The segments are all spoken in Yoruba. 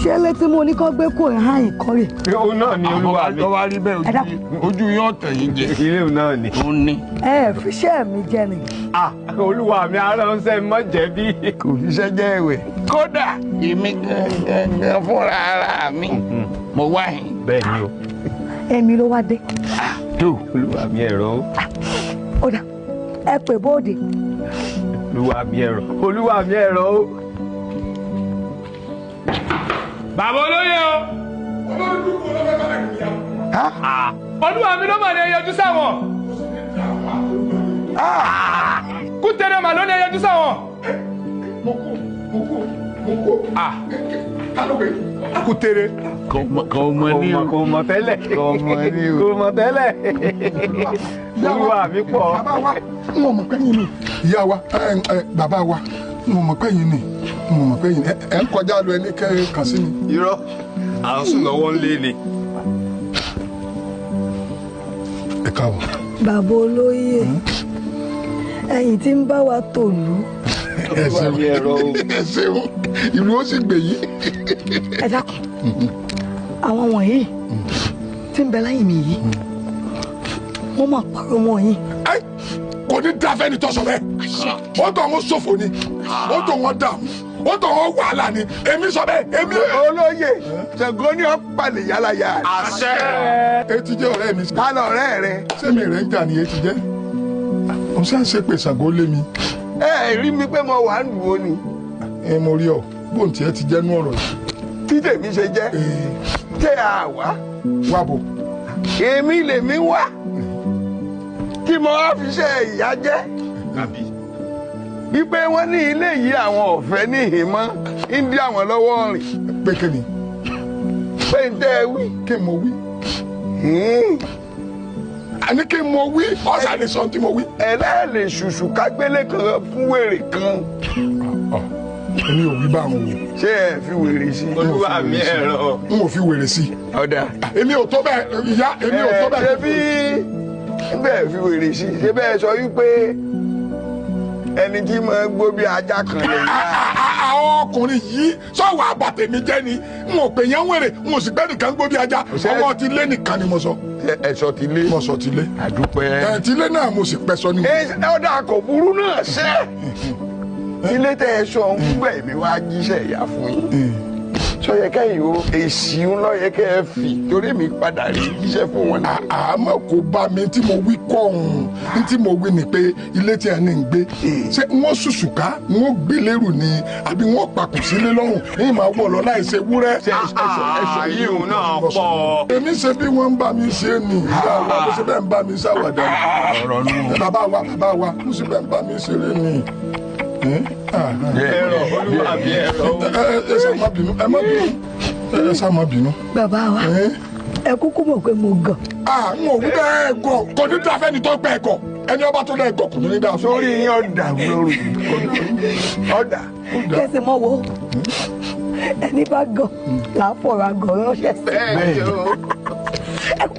Ṣé létí mo ní kọ́ gbé kó hàn ìkórè. Òun náà ni olúwa mi. Tó bá rí bẹ́ẹ̀ ojú yóò tẹ̀ yín jẹ. Ilé òun náà ni. Ó ní. Ẹ fiṣẹ́ mi jẹ ni. Olúwa mi aránṣẹ́ mọ́ jẹ̀bi. Kò fiṣẹ́ jẹ́ ẹ̀wẹ̀. Kódà èmi gangan fúnra ara mi mo wá yín. Bẹ́ẹ̀ ni o. Èmi ló wá dé. Tó olúwa mi ẹ̀rọ o. Ó dà ẹ pè bóde. Olúwa mi ẹ̀rọ. Olúwa mi ẹ̀rọ o. Bàbá olóyè o. Olórí burúkú ló fẹ́ bàrẹ̀ kìí yá. Olúwa mi ló mà ní ẹyọjú sáwọn. Kútẹ́rẹ́ mà ló ní ẹyọjú sáwọn. Mo kú mo kú mo kú. Kútẹ́rẹ́. Kò mọ ní o. Kò mọ tẹ́lẹ̀. Kò mọ tẹ́lẹ̀. Olúwa mi pọ̀. Bàbá wa n ò mọ̀ pé yín ni. Ìyá wa bàbá wa n ò mọ̀ pé yín ni. Mo mọ̀ pé ẹ ń kọjá lọ ẹni kẹ́ kàn sí mi. Irọ́ à ń sùn lọ́wọ́ ń lé ni. Ẹ káàbọ̀. Bàbá olóyè ẹ̀yin tí ń bá wa tòlú. Ẹ ṣeun ẹ ṣeun ìlú ó sì gbè yín. Ẹ dákun àwọn wọ̀nyí tí ń bẹ lẹ́yìn mi yìí wọ́n máa parọ́ mọ́ yín. Kò ní dáfẹ́ ni tọ́sọ bẹ́ẹ̀. Ó tọ̀ wọ́n ṣòfò ni, ó tọ̀ wọ́n dààmú, ó tọ̀ wọ́n wàhálà ni, èmi sọ bẹ́ẹ̀, èmi. Olóyè Ṣàngó ni ó palẹ̀ yálà yá. Àṣẹ. Etí jẹ́ ọ̀rẹ́ mi. Ta lọ ọ̀rẹ́ rẹ? Sẹ́mi rẹ̀ ń jà ní etí jẹ́. Mo ṣe ń ṣe pé Ṣàngó lé mi. Ẹ rí mi pé mo wà ń dùn ó ni. Ẹ mo rí ọ, bóun tiẹ̀ ti jẹ́ nú ọ̀rọ̀ yìí. Tí tèmi ṣe jẹ́, jẹ́ àwa. Wá bò. Èmi lèmi wá. Tí mo wá fi ṣe ìyá jẹ́. Wípé wọ́n ní ilé yìí àwọn ọ̀fẹ́ ní ìhìnmọ́ ń dí àwọn lọ́wọ́ rìn. Pé kí ni? Pé n tẹ́ ẹ wí. Kí mo wí? Àní kí mo wí? Ọ̀sà lè sọ tí mo wí. Ẹlẹ́ẹ̀lẹ̀ ṣùṣù kágbélé kan fún wèrè kan. Èmi ò wí báwọn o. Ṣé ẹ fi wèrè sí? Olúwa mi ẹ̀rọ. N ò fi wèrè sí. Ọ̀dà. Èmi ò tó bẹ́ẹ̀ ìyá èmi ò tó bẹ́ẹ̀. Ṣé bí bẹ́ẹ̀ fi wèrè sí? Ṣé bẹ́ẹ̀ sọ wípé ẹni tí mo gbó bí ajá kan lè yá. Àwọn ọkùnrin yìí sọ̀wọ́ àbàtẹ̀mí jẹ́ ni n ò pè yẹn wèrè n ò sì gbẹ́ nìkan gbó bí ajá ọwọ́ ti lé nìkan ni mo sọ. Ẹ̀sọ́ ti lé. Mo sọ ti lé. Àdúpẹ́. Ẹ̀ ti lé náà mo sì pẹ́ sọ ni. Ọ̀dà kò burú náà ṣẹ́. Ilé tẹ́ ẹ sọ ń gbẹ̀ mí wá jíṣẹ́ ìyá fún yín. Sọyẹ kẹ́yìn o èsì ń lọ́yẹ kẹ́ ẹ fi torí mi padà rí jíṣẹ́ fún wọn. Àmọ́ kò bá mi tí mo wí kọ́ ọ̀hún tí mo wí ni pé ilé tí ẹni ń gbé ṣé wọ́n ṣùṣù ká wọ́n gbé lérù ni àbí wọ́n papò sílé lọ́rùn ní ìmọ̀ wọ̀ lọ láì ṣe wúrẹ́. Ẹ̀sọ̀ yìí òun náà pọ̀. Èmi ṣe bí wọ́n ń bá mi ṣe ni ìyá wa mo ṣe bẹ́ẹ̀ ń bá mi ṣàwàdà. Bàbá wa bàbá wa mo ṣe bẹ́ẹ̀ ń bá mi ṣeré ni. Ẹ̀rọ olúwa mi ẹ̀rọ. Ẹ ṣá má bínú ẹ má bínú ẹ ṣá má bínú. Bàbá wa ẹ kúkú mọ̀ pé mo gàn. N ò wí bẹ́ẹ̀ gọ̀ kò ní dáa fẹ́ni tó gbẹ́ gọ̀ ẹni ọba tó lẹ́ gọ̀ kò ní dáa. Sórí yín ọ̀dà lórí ọ̀dà. Kẹ́sì mọ́ wo ẹni bá gọ̀ là á fọ̀rọ̀ àgọ̀ ránṣẹ́ sí.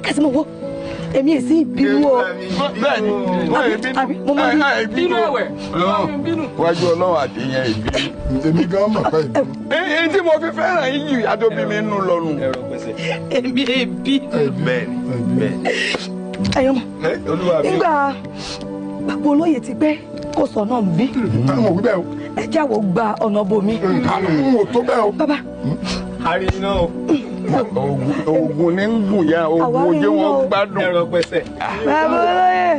Kẹ́sì mọ́ wo èmi èsì ìbínú o. Bẹ́ẹ̀ni àbí mo máa ń bínú ẹ̀wẹ̀ bínú. Wájú Ọlọ́run àti ìyẹn ìbínú. Èmi gan mọ̀ pé ìbínú. Èyí tí mo fi fẹ́ràn yín jù ìyá tó bí mi nínú lọ́nu. Èmi èbí. Bẹ́ẹ̀ni bẹ́ẹ̀ni. Ẹ̀yin ọmọ nígbà bàbá olóyè ti pé kò sọ náà ń bí. N ò wí bẹ́ẹ̀ o. Ẹ jáwọ́ gba ọ̀nà bomi. N ò tó bẹ́ẹ̀ o. Bàbá. Àríná o. Oògùn ní ń gùn ya oògùn ojú wọn gbádùn. Ẹ̀rọ pẹ̀sẹ̀. Bàbá olóyè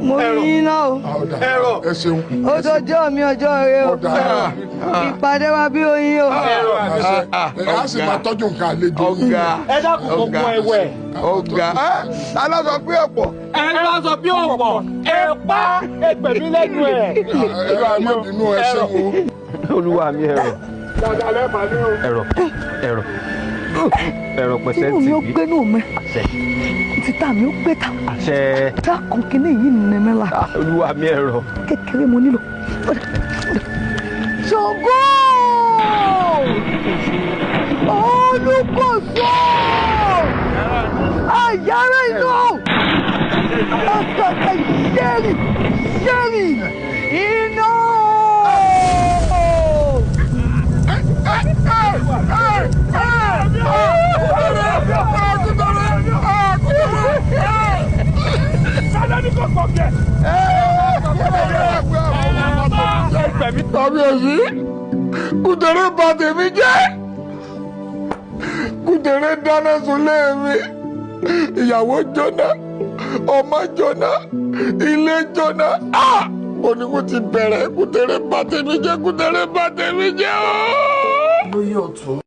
mo rí iná o. Ẹ̀rọ. Ẹ ṣeun. Ó dọjọ́ mi ọjọ́ rẹ o. Ìpàdé wa bí oyin o. Ẹ á sì máa tọ́jú nǹkan àlejò yín. Ọ̀gá. Ẹ dákun kò kún ẹwẹ̀. Ọ̀gá. Ta ló sọ pé ọ̀pọ̀? Ẹ ló sọ pé ọ̀pọ̀. Ẹ pa ẹgbẹ̀mí lẹ́nu ẹ̀. Ẹ má bínú ẹ ṣeun o. Olúwa mi ẹ̀rọ. Ẹ̀rọ ẹ̀rọ ẹ̀rọ pẹ̀sẹ̀ Inú mi ó ti bí. gbénú mi. Àṣẹ. Títà mi ó gbé ta. Àṣẹ. Dákun kínní yìí ní mi la. Olúwa mi ẹ̀rọ. Kékeré mo nílò. Ṣàngó! Olúkòso! Àyàrá iná! Ọ̀kàkà yẹ́rì yẹ́rì iná! Kábíyèsí, Kútẹ̀rẹ́ bà tèmi jẹ́. Kútẹ̀rẹ́ dáná sunlé mi. Ìyàwó jóná, ọmọ jóná, ilé jóná. Mo ní kó ti bẹ̀rẹ̀. Kútẹ̀rẹ́ bà tèmi jẹ́, Kútẹ̀rẹ́ bà tèmi jẹ́ ooo. Lóyè ọ̀tún.